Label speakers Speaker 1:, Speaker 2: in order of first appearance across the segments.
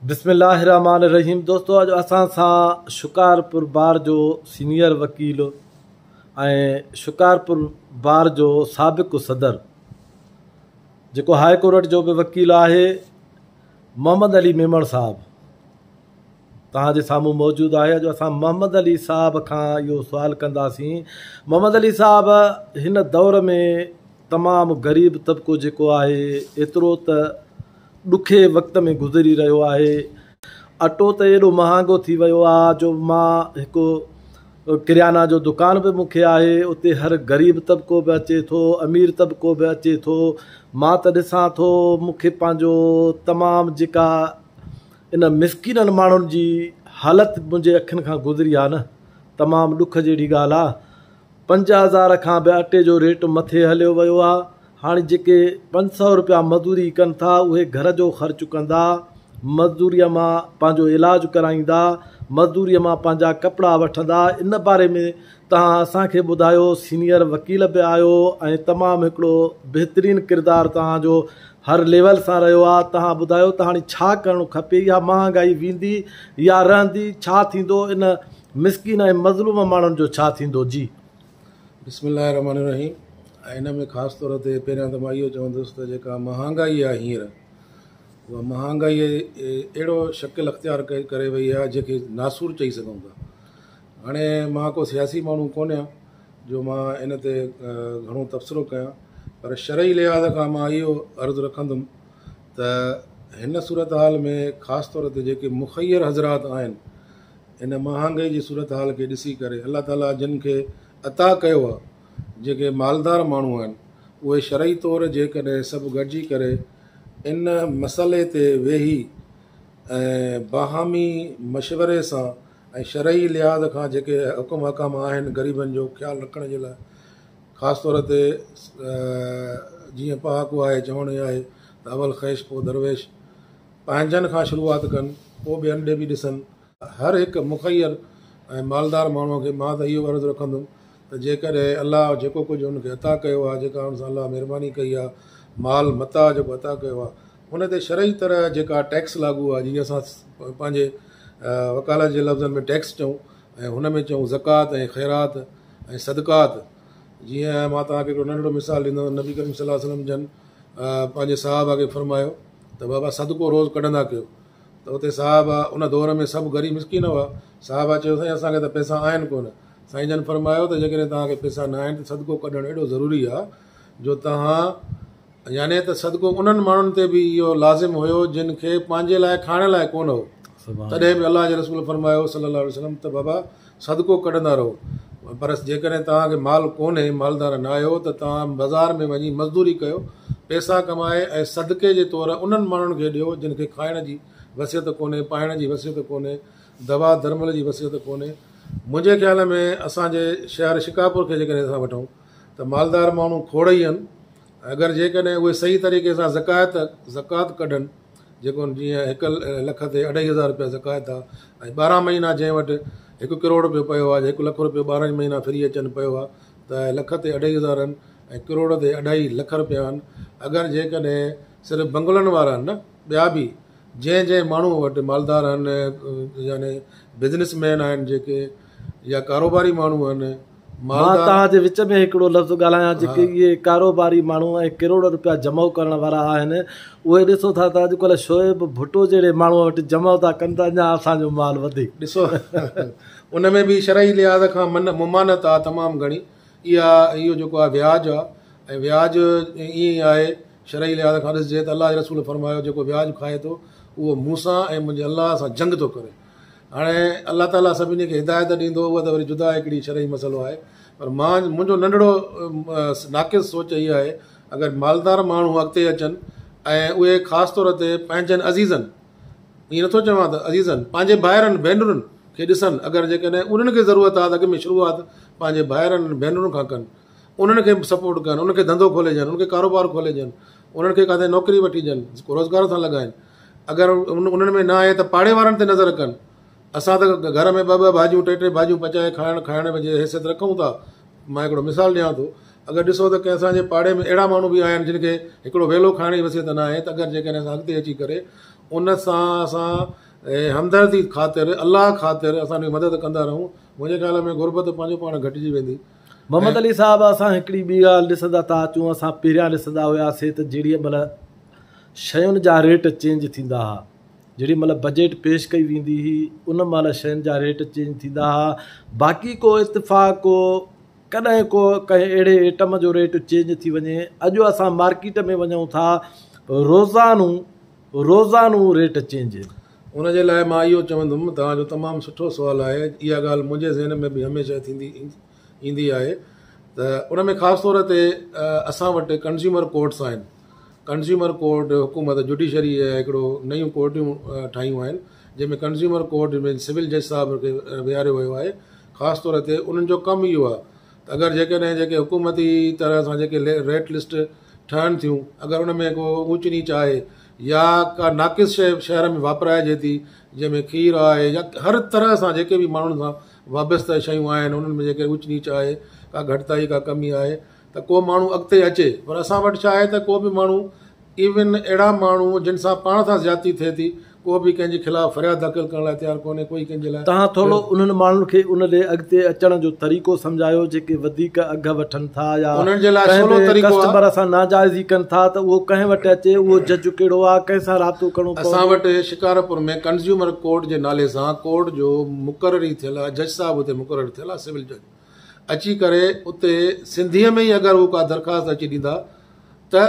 Speaker 1: بسم الله الرحمٰن الرحيم دوستو اڄ اسان سان شڪارپور بار جو سينيئر وڪيل ۽ شڪارپور بار جو سابق صدر جيڪو هاء ڪورٽ جو به وڪيل آهي محمد علي ميمڻ صاحب توهان جي سامهون موجود آهي اڄ اسان محمد علي صاحب کان اهو سوال ڪنداسين محمد علي صاحب هن دور ۾ تمام غريب طبقو جيڪو آهي ايترو ته ڏکي وقت ۾ گذري رهيو آهي. اٽو ته ايڏو مهانگو ٿي ويو آ جو مان هڪ ڪريانا جو دڪان به مون کي آهي اتي هر غريب طبقو به اچي ٿو امير طبقو به اچي ٿو مان ته ڏسان ٿو مون کي پنهنجو تمام جيڪا ان مسڪينن ماڻهن جي حالت منهنجي اکين کان گذري آ نه تمام ڏک جهڙي ڳالهه آ 5000 کان به اٽي جو ريٽ مٿي هليو ويو آ هاڻي جيڪي 500 روپيا مزدوري ڪن ٿا اهي گهر جو خرچ ڪندا، مزدوريء مان پنهنجو علاج ڪرائيندا، مزدوريء مان پنهنجا ڪپڙا وٺندا، ان باري ۾ توهان اسان کي ٻڌايو، سينيئر وڪيل به آهيو ۽ تمام هڪڙو بهترين ڪردار توهان جو هر ليول سان رهيو آ، توهان ٻڌايو ته هاڻي ڇا ڪرڻ کپي، اها مهانگائي ويندي يا رهندي، ڇا ٿيندو ان مسڪين ۽ مظلوم ماڻهن جو ڇا ٿيندو؟ جي.
Speaker 2: بسم الله الرحمٰن الرحيم ۽ ان ۾ خاص طور تي پهريان ته مان اهو چوندس ته جيڪا مهانگائي آهي هينئر اها مهانگائي اهڙو شڪل اختيار ڪري وئي آهي جنهن کي ناسور چئي سگهون ٿا هاڻي مان ڪو سياسي ماڻهو ڪونهيان جو مان ان تي گهڻو تبصرو ڪيان پر شرعي لحاظ کان مان اهو عرض رکندم ته هن صورتحال ۾ خاص طور تي جيڪي مخير حضرات آهن ان مهانگائي جي صورتحال کي ڏسي ڪري الله تعالي جن کي عطا ڪيو آهي جيڪي مالدار ماڻهو آهن اهي شرعي طور جيڪڏهن سڀ گڏجي ڪري ان مسئلي تي ويهي ۽ باهمي مشوري سان ۽ شرعي لحاظ کان جيڪي حڪم احڪام آهن غريبن جو خيال رکڻ جي لاء خاص طور تي جيئن پهاڪو آهي چوڻ آهي ته اول خويش پوء درويش پنهنجن کان شروعات ڪن، پوء ٻين ڏي به ڏسن. هر هڪ مخير ۽ مالدار ماڻهوء کي مان ته اهو عرض رکندم ته جيڪڏهن الله جيڪو ڪجهه هن کي عطا ڪيو آهي، جيڪا هن سان الله مهرباني ڪئي آهي، مال متاع جيڪو عطا ڪيو آهي، ان تي شرعي طرح جيڪا ٽيڪس لاڳو آهي، جيئن اسان پنهنجي وڪالت جي لفظن ۾ ٽيڪس چئون ۽ هن ۾ چئون زڪوات ۽ خيرات ۽ صدقات، جيئن مان توهان کي هڪڙو ننڍڙو مثال ڏيندس، نبي ڪريم صلي الله عليه وسلم جن پنهنجي صحابه کي فرمايو ته بابا صدقو روز ڪڍندا ڪيو ته اتي صحابه ان دور ۾ سڀ غريب مسڪين هئا صحابه چيو سائين اسان کي ته پئسا آهن ڪونه سائين جن فرمايو ته جيڪڏهن توهان کي پئسا نه آهن ته صدقو ڪڍڻ ايڏو ضروري آهي جو توهان يعني ته صدقو انهن ماڻهن تي به اهو لازم هيو جن کي پنهنجي لاء کائڻ لاء ڪونه هو تڏهن به الله جي رسول فرمايو صلي الله عليه وسلم ته بابا صدقو ڪڍندا رهو پر جيڪڏهن توهان کي مال ڪونهي، مالدار نه آهيو ته توهان بازار ۾ وڃي مزدوري ڪيو، پئسا ڪمائي ۽ صدقي جي طور انهن ماڻهن کي ڏيو جن کي کائڻ جي وسعت ڪونهي، پائڻ جي وسعت ڪونهي، دوا درمل جي وسعت ڪونهي. منهنجي خيال ۾ اسان جي شهر شڪارپور کي جيڪڏهن اسان وٺون ته مالدار ماڻهو کوڙ ئي آهن، اگر جيڪڏهن اهي صحيح طريقي سان زڪوات زڪوات ڪڍن، جيڪو جيئن هڪ لک تي اڍائي هزار روپيا زڪوات آ ۽ 12 مهينا جنهن وٽ هڪ ڪروڙ روپيو پيو آ هڪ لک روپيو 12 مهينا ڦري اچن پيو آ ته لک تي اڍائي هزار آهن ۽ ڪروڙ تي اڍائي لک روپيا آهن اگر جيڪڏهن صرف بنگلن وارا نه ٻيا به جنهن جنهن ماڻهو وٽ مالدار آهن يعني بزنس مين آهن جيڪي يا ڪاروباري ماڻهو آهن
Speaker 1: مان توهان جي وچ ۾ هڪڙو لفظ ڳالهايان جيڪي اهي ڪاروباري ماڻهو ۽ ڪروڙ روپيا جمع ڪرڻ وارا آهن اهي ڏسو ٿا ته اڄڪلهه شعيب ڀٽو جهڙي ماڻهو وٽ جمع ٿا ڪن ته اڃا اسان جو مال وڌي.
Speaker 2: ڏسو ان ۾ به شرعي لحاظ کان من ممانعت آ تمام گهڻي اها اهو جيڪو آ وياج آ ۽ وياج ائين ئي آهي شرعي لحاظ کان ڏسجي ته الله جي رسول فرمايو جيڪو وياج کائي ٿو اهو مون سان ۽ منهنجي الله سان جنگ ٿو ڪري. هاڻي الله تعاليٰ سڀني کي هدايت ڏيندو اهو ته وري جدا هڪڙي شرعي مسئلو آهي پر مان منهنجو ننڍڙو ناقص سوچ هي آهي اگر مالدار ماڻهو اڳتي اچن ۽ اهي خاص طور تي پنهنجن عزيزن ائين نٿو چوان ته عزيزن پنهنجي ڀائرن ڀينرن کي ڏسن اگر جيڪڏهن انهن کي ضرورت آهي ته اڳ ۾ شروعات پنهنجي ڀائرن ڀينرن کان ڪن انهن کي سپورٽ ڪن انهن کي ڌنڌو کولي ڏين انهن کي ڪاروبار کولي ڏين انهن کي ڪاٿي نوڪري وٺي ڏين روزگار سان لڳائن اگر انهن ۾ نه آهي ته پاڙي وارن تي نظر ڪن. اسان ته گهر ۾ ٻه ٻه ڀاڄيون ٽي ٽي ڀاڄيون پچائي کائڻ کائڻ جي حيثيت رکون ٿا. مان هڪڙو مثال ڏيان ٿو. اگر ڏسو ته ڪنهن اسان جي پاڙي ۾ اهڙا ماڻهو به آهن جن کي هڪڙو ويلو کائڻ جي وسعت نه آهي ته اگر جيڪڏهن اسان اڳتي اچي ڪري ان سان اسان همدردي خاطر الله خاطر اسان ان کي مدد ڪندا رهون منهنجي خيال ۾ غربت پنهنجو پاڻ گهٽجي ويندي.
Speaker 1: محمد علي صاحب اسان هڪڙي ٻي ڳالهه ڏسندا ٿا اچون اسان پهريان ڏسندا هياسي ته جيڏي مهل شين جا ريٽ چينج ٿيندا ها جيڏي مهل بجيٽ پيش ڪئي ويندي هئي ان مهل شين جا ريٽ چينج ٿيندا ها باقي ڪو اتفاق ڪو ڪڏهن ڪو ڪنهن اهڙي ايٽم جو ريٽ چينج ٿي وڃي اڄ اسان مارڪيٽ ۾ وڃون ٿا روزانو روزانو ريٽ چينج آهن.
Speaker 2: ان جي لاء مان اهو چوندم توهان جو تمام سٺو سوال آهي اها ڳالهه منهنجي ذهن ۾ به هميشه ٿيندي ايندي آهي ته ان ۾ خاص طور تي اسان وٽ ڪنزيومر ڪورٽس آهن ڪنزيومر ڪورٽ حڪومت جوڊيشري هڪڙو نيون ڪورٽون ٺاهيون آهن جنهن ۾ ڪنزيومر ڪورٽ ۾ سول جج صاحب کي ويهاريو ويو آهي خاص طور تي انهن جو ڪم اهو آهي ته اگر جيڪڏهن جيڪي حڪومتي طرح سان جيڪي ريٽ لسٽ ٺهن ٿيون اگر ان ۾ ڪو اونچ نيچ آهي يا ڪا ناقص شيء شهر ۾ واپرائجي ٿي جنهن ۾ کير آهي يا هر طرح سان جيڪي به ماڻهن سان وابسته شيون آهن انهن ۾ جيڪي اوچ نيچ آهي ڪا گهٽتائي ڪا ڪمي آهي ته ڪو ماڻهو اڳتي اچي پر اسان وٽ ڇا آهي ته ڪو به ماڻهو ايون اهڙا ماڻهو جن سان پاڻ سان زيادتي ٿئي ٿي ڪو به ڪنهن جي خلاف فرياد داخل ڪرڻ لاء تيار ڪونهي ڪوئي ڪنهن جي لاء
Speaker 1: توهان ٿورو انهن ماڻهن کي ان ڏي اڳتي اچڻ جو طريقو سمجهايو جيڪي وڌيڪ اگهه وٺن ٿا يا
Speaker 2: انهن جي لاء
Speaker 1: ڪنهن
Speaker 2: سولو
Speaker 1: به
Speaker 2: طريقو آهي
Speaker 1: ڪسٽمر سان ناجائزي ڪن ٿا ته اهو ڪنهن وٽ اچي اهو جج ڪهڙو آهي ڪنهن سان رابطو ڪرڻو
Speaker 2: اسان
Speaker 1: پوندو.
Speaker 2: وٽ شڪارپور ۾ ڪنزيومر ڪورٽ جي نالي سان ڪورٽ جو مقرري ٿيل آهي جج صاحب اتي مقرر ٿيل آهي سول جج اچي ڪري اتي سنڌيء ۾ ئي اگر هو ڪا درخواست اچي ڏيندا ته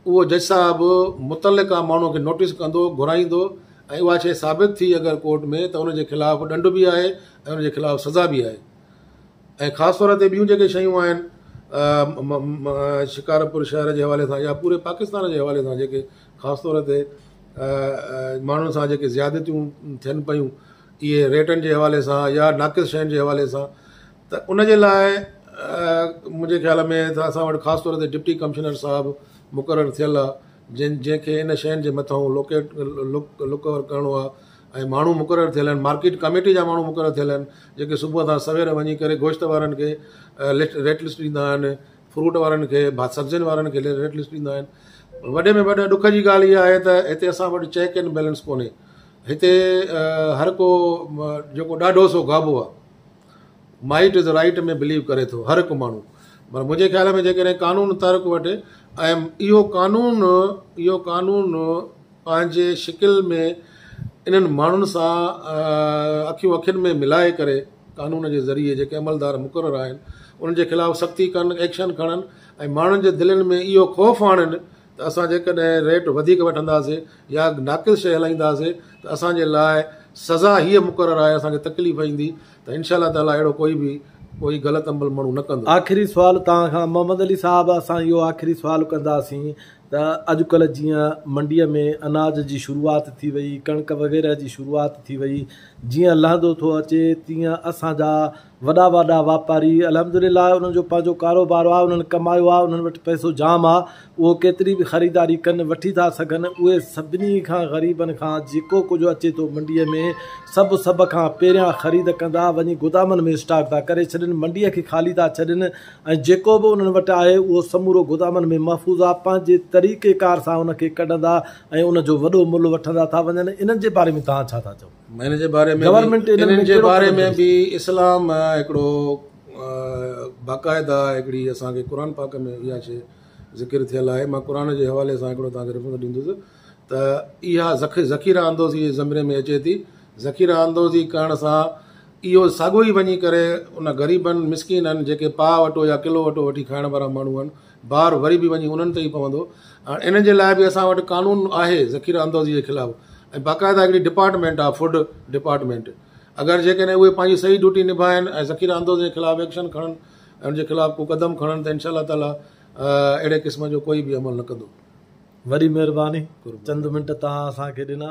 Speaker 2: اهو جج صاحب متعلقه ماڻهوء کي نوٽيس ڪندو، گهرائيندو ۽ اها شيء ثابت ٿي اگر ڪورٽ ۾ ته ان جي خلاف ڏنڊ به آهي ۽ ان جي خلاف سزا به آهي ۽ خاص طور تي ٻيون جيڪي شيون آهن شڪارپور شهر جي حوالي سان يا پوري پاڪستان جي حوالي سان جيڪي خاص طور تي ماڻهن سان جيڪي زيادتيون ٿين پيون اهي ريٽن جي حوالي سان يا ناقص شين جي حوالي سان ته ان جي لاء منهنجي خيال ۾ ته اسان وٽ خاص طور تي ڊپٽي ڪمشنر صاحب مقرر ٿيل آ جن جنهن کي ان شين جي مٿان لوڪيٽ لڪ لڪ اوور ڪرڻو آ ۽ ماڻهو مقرر ٿيل آهن مارڪيٽ ڪميٽي جا ماڻهو مقرر ٿيل آهن جيڪي صبح سان سوير وڃي ڪري گوشت وارن کي لسٽ ريٽ لسٽ ڏيندا آهن فروٽ وارن کي سبزين وارن کي ريٽ لسٽ ڏيندا آهن وڏي ۾ وڏي ڏک جي ڳالهه اها آهي ته هتي اسان وٽ چيڪ اينڊ بيلنس ڪونهي هتي هر ڪو جيڪو ڏاڍو سو گابو آ مائيٽ از رائيٽ ۾ بليو ڪري ٿو هر هڪ ماڻهو پر منهنجي خيال ۾ جيڪڏهن قانون تحرڪ وٺي ۽ اهو قانون اهو قانون پنهنجي شڪل ۾ انهن ماڻهن سان اکيون اکين ۾ ملائي ڪري قانون جي ذريعي جيڪي عملدار مقرر آهن انهن جي خلاف سختي ڪن ايڪشن کڻن ۽ ماڻهن جي دلين ۾ اهو خوف آڻن ته اسان جيڪڏهن ريٽ وڌيڪ وٺنداسين يا ناقص شيء هلائينداسين ته اسان جي لاء سزا هيء مقرر آهي اسان کي تڪليف ايندي ته انشاء الله تعاليٰ اهڙو ڪوئي به ڪوئي غلط عمل ماڻهو نه ڪندو.
Speaker 1: آخري سوال توهان کان محمد علي صاحب اسان اهو آخري سوال ڪنداسين ته اڄڪلهه جيئن منڊيء ۾ اناج جي شروعات ٿي وئي ڪڻڪ وغيره جي شروعات ٿي وئي جيئن لهندو ٿو اچي تيئن اسان جا وڏا وڏا واپاري الحمدلله انهن جو پنهنجو ڪاروبار آهي انهن ڪمايو آهي انهن وٽ پئسو جام آهي اهو ڪيتري به خريداري ڪن وٺي ٿا سگهن اهي سڀني کان غريبن کان جيڪو ڪجهه اچي ٿو منڊيء ۾ سڀ سڀ کان پهريان خريد ڪندا وڃي گودامن ۾ اسٽاڪ ٿا ڪري ڇڏن منڊيء کي خالي ٿا ڇڏن ۽ جيڪو به انهن وٽ آهي اهو سمورو گودامن ۾ محفوظ آهي پنهنجي طريقي ڪار سان ان کي ڪڍندا ۽ ان جو وڏو ملهه وٺندا ٿا وڃن انهن جي باري ۾ توهان ڇا ٿا چئو؟
Speaker 2: ان جي باري ۾ انهن جي باري ۾ به اسلام هڪڙو باقاعده هڪڙي اسان کي قرآن پاڪ ۾ اها شي ذڪر ٿيل آهي مان قرآن جي حوالي سان هڪڙو توهان کي ريفرنس ڏيندس ته اها ذخيره اندوزي جي زمري ۾ اچي ٿي ذخيره اندوزي ڪرڻ سان اهو ساڳو ئي وڃي ڪري ان غريبن مسڪينن جيڪي پاء اٽو يا ڪلو اٽو وٺي کائڻ وارا ماڻهو آهن بار وري به وڃي انهن تي ئي پوندو. هاڻ ان جي لاء به اسان وٽ قانون آهي ذخيره اندوزي جي خلاف ۽ باقاعده هڪڙي ڊپارٽمينٽ آهي فوڊ ڊپارٽمينٽ اگر جيڪڏهن اهي پنهنجي صحيح ڊيوٽي نڀائن ۽ ذخيره اندوزي جي خلاف ايڪشن کڻن ۽ ان جي خلاف ڪو قدم کڻن ته انشاء الله تعالي اهڙي قسم جو ڪوئي به عمل نه ڪندو.
Speaker 1: وڏي مهرباني چند منٽ توهان اسان کي ڏنا.